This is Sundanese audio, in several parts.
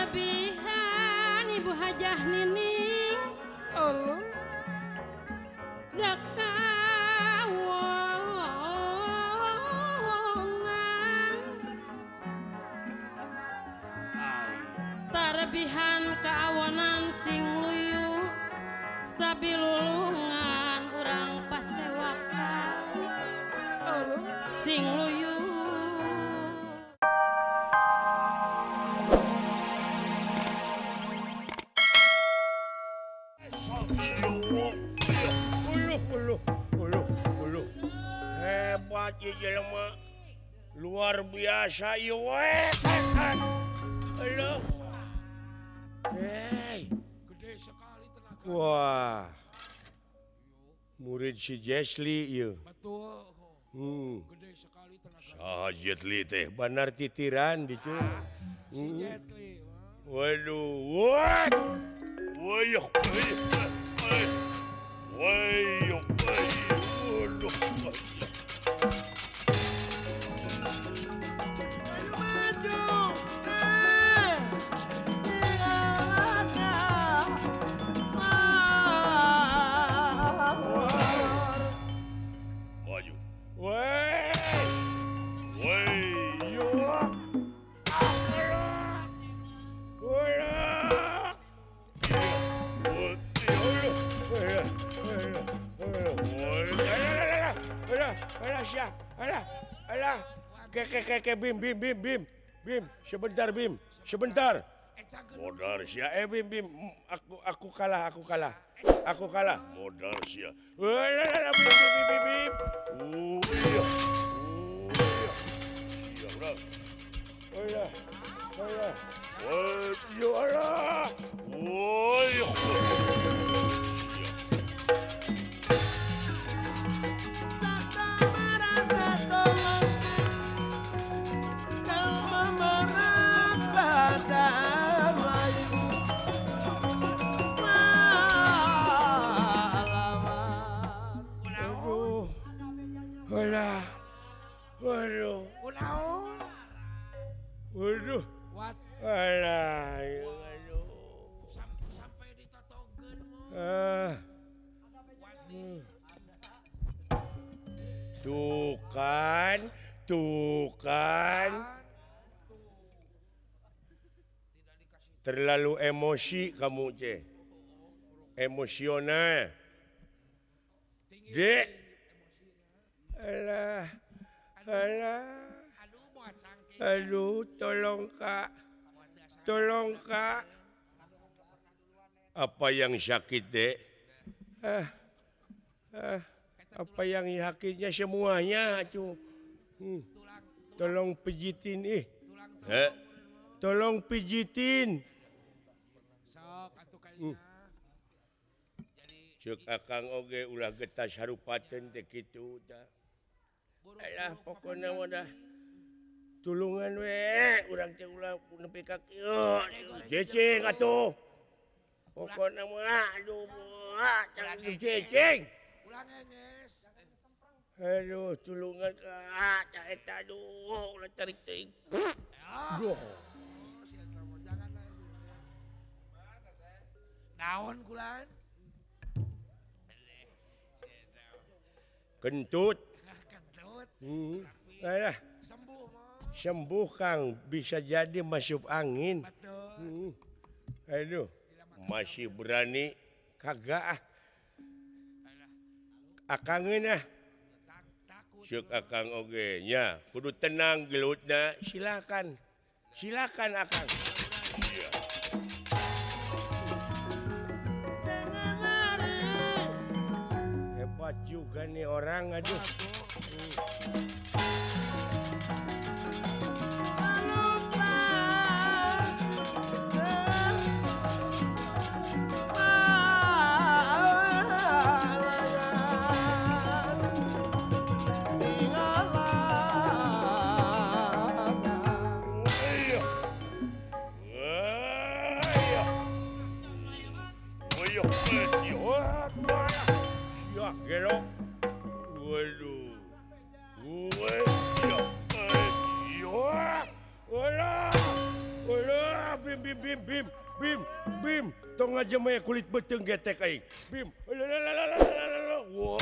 Tarebihan Ibu Hajah Nining Allah Dakawongan Tarebihan kaawonan sing luyu sabilulungan urang pasewakan sing luyu. Hebat ieu jelema, luar biasa ieu we. Aduh. Hey, gede sekali tenaga. Wah. Murid si Jesli ieu. Betul. Gede sekali tenaga. Saha Jetli teh banar titiran ditu. Si Jetli. Waduh. Wah. Wayuh. Wayuh. Waduh. Maju. Woi. Woi. Yo. Alah, ke bim bim bim bim bim, sebentar bim, sebentar. Modar sia, bim bim, aku kalah, aku kalah, aku kalah. Modar sia. Alah, bim bim bim bim. Iya. Iya, udah. Alah, alah. Yo alah. Woi. Alah. Waduh. Waduh. Alah, aduh. Sampai ditotogeun mah. Tuh kan, tuh kan. Terlalu emosi kamu, Ce. Emosional. Dek. Alah, alah. Aduh, tolong kak, tolong kak. Apa yang sakit dek? Apa yang sakitnya semuanya tuh. Tolong pijitin ih. Tolong pijitin. Cek akang oge ulah getas harupateun teh kitu tah. Alah pokona mah dah. Tulungan we urang teh ulah nepi ka kieu. Cecing atuh. Pokona mah aduh cecing. Ulah ngenyes. Aduh tulungan ka ta eta aduh ulah tarik teuing. Duh. Naon kulan? Kentut. Kentut. Alah. Sembuh mah. Sembuh Kang, bisa jadi masuk angin. Betul. Aduh, masih berani kagak ah. Akangeun ah. Ceuk akang oge nya, kudu tenang gelutna. Silakan. Silakan akang. Iya. Hebat juga nih orang, aduh. Gelok. Waduh. Tong ngajemaya kulit beuteung getek aing. Bim. Wah.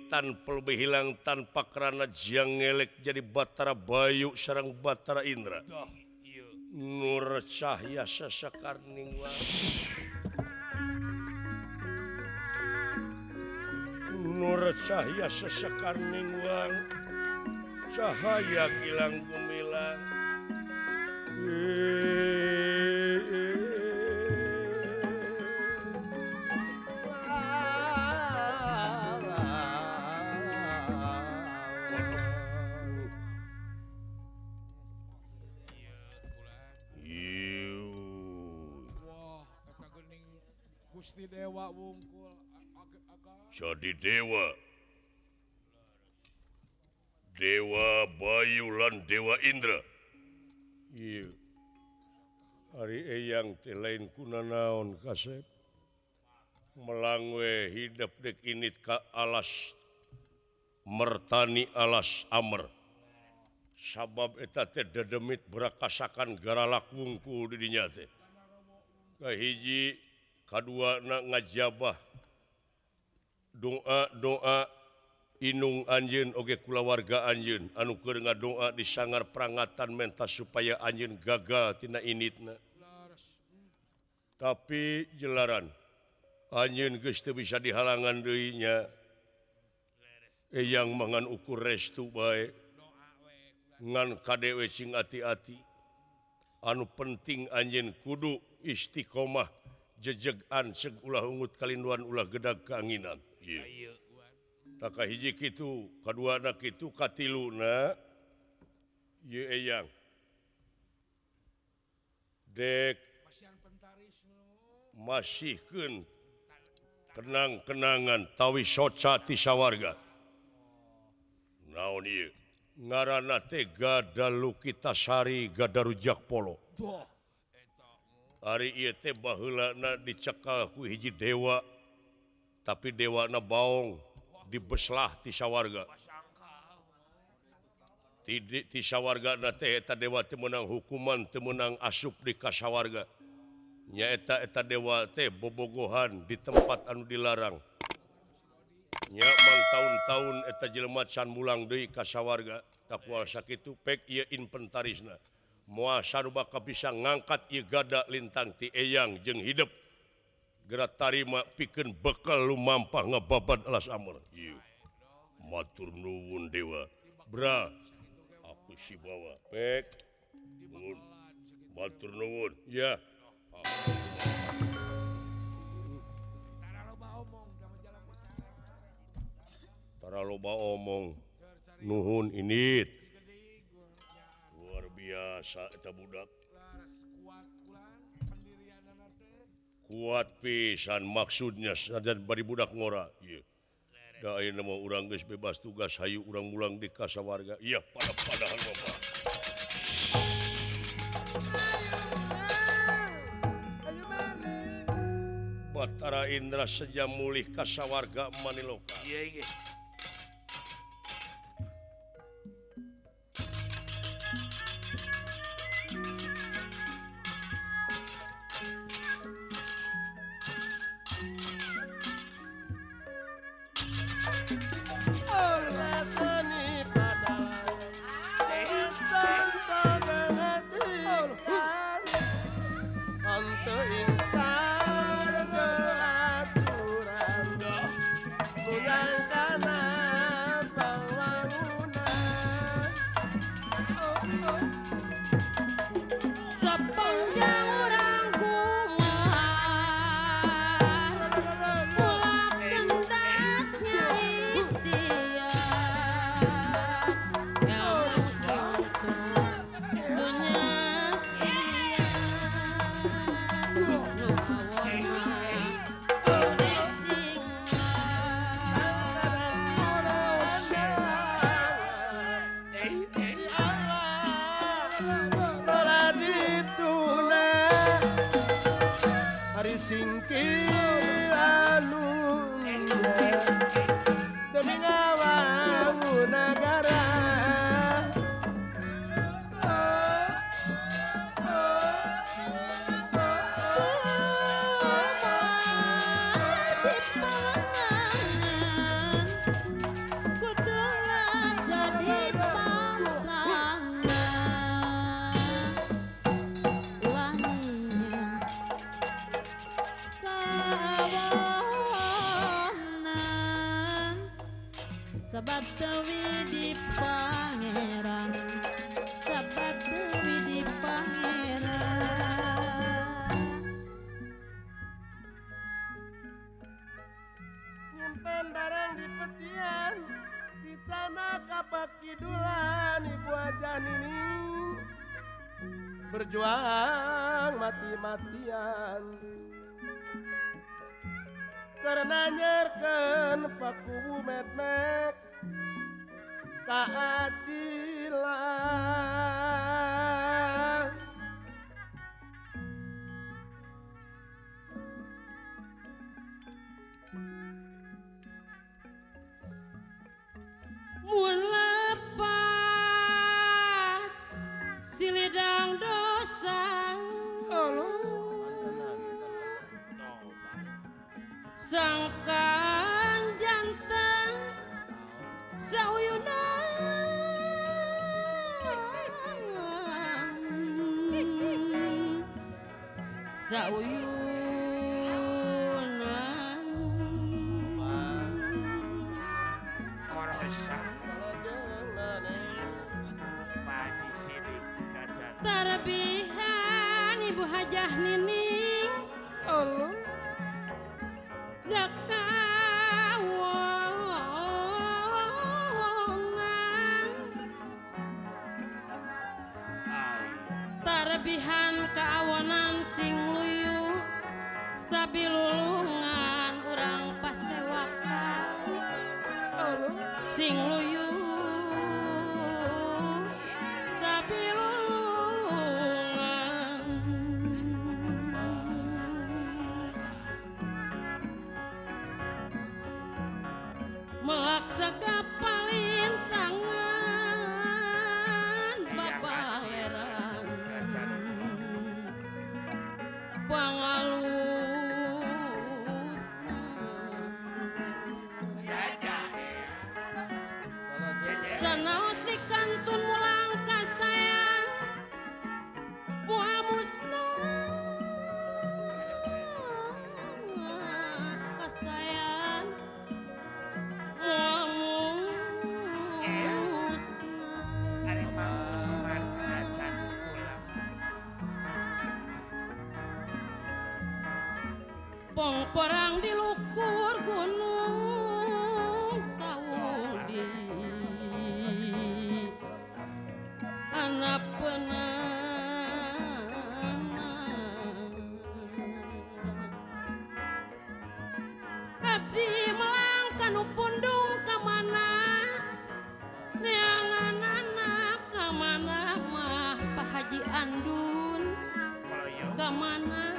Tanpa lebih hilang tanpa kerana jang ngelek jadi Batara Bayu sareng Batara Indra. Nur cahya sasakarning wang. Nur cahya sasakarning wang. Cahaya gilang gumilang. Dewa wungkul jadi dewa Dewa Bayu lan Dewa Indra. Ieu ari eyang teh lain kunanaon kasep melang we hidup dek init ka alas mertani alas amer sabab eta teh dedemit berakasakan garalak wungkul di dinya teh. Kahiji kadua na ngajabah doa-doa inung anjeun oge kulawarga anjeun anu keur ngadoa di sangar prangatan menta supaya anjeun gagal tina initna. Tapi jelaran anjeun geus teu bisa dihalangan deui nya. Eyang mangan ukur restu bae ngan kadewe sing ati-ati. Anu penting anjeun kudu istiqomah jejegan seg ulah ungut kalinduan ulah gedag keanginan. Ieu. Taka hiji kitu, kaduana kitu, katiluna ieu eyang. Dek masihkeun kenang-kenangan tawi soca ti sawarga. Naon ieu? Ngaranna teh Gada Lukitasari Gada Rujak Polo. Ari ieu teh baheulana dicekal ku hiji dewa, tapi dewana baong dibeslah ti sawarga. Ti sawargana teh eta dewa teu meunang hukuman, teu meunang asup di ka sawarga. Nyaeta eta dewa teh bobogohan di tempat anu dilarang. Nya mang taun-taun eta jelema can mulang deui ka sawarga. Takual sakitu pek ieu inventarisna. Moal sarua bisa ngangkat ieu gada lintang ti eyang jeung hidup. Geura tarima pikeun bekal lumampah ngababad alas amur. Ieu. Matur nuwun dewa. Bra, aku sibawa. Pek. Nuwun. Matur nuwun. Ya. Tara loba omong. Nuhun init. Luar biasa eta budak. Kuat pisan maksudnya sadan bari budak ngora. Ieu. Da ayeuna mah urang geus bebas tugas hayu urang mulang di kasawarga. Iya pada-padahan bapak. Batara Indra seja mulih kasawarga Maniloka. Iya iya. Intar aturan, bulan kana. Sabab deui di pangeran, sabab deui di pangeran. Nyimpen barang di petian, di tanah kapak kidulan Ibu Hajah Nining berjuang mati-matian karena nyerkeun pakubu medmek keadilan. Mun lepat silidang dosa, sangkan jantan sauyunan, sauyunan. Tarbihan Ibu Hajah Nining, Allah dakawangan. Tarbihan kaawonan sing luyu sabilulungan urang pasewakan sing luyu sabilulungan. Melaksa kapalintangan babaleran pangalusna. Sanaos di kantun mulang kasayang muamusna kasayang Pongporang di lukur gunung sawung di anak penang. Abdi melangkah nu pundung ka mana, neangan anak ka mana mah Pak Haji Andun ka mana.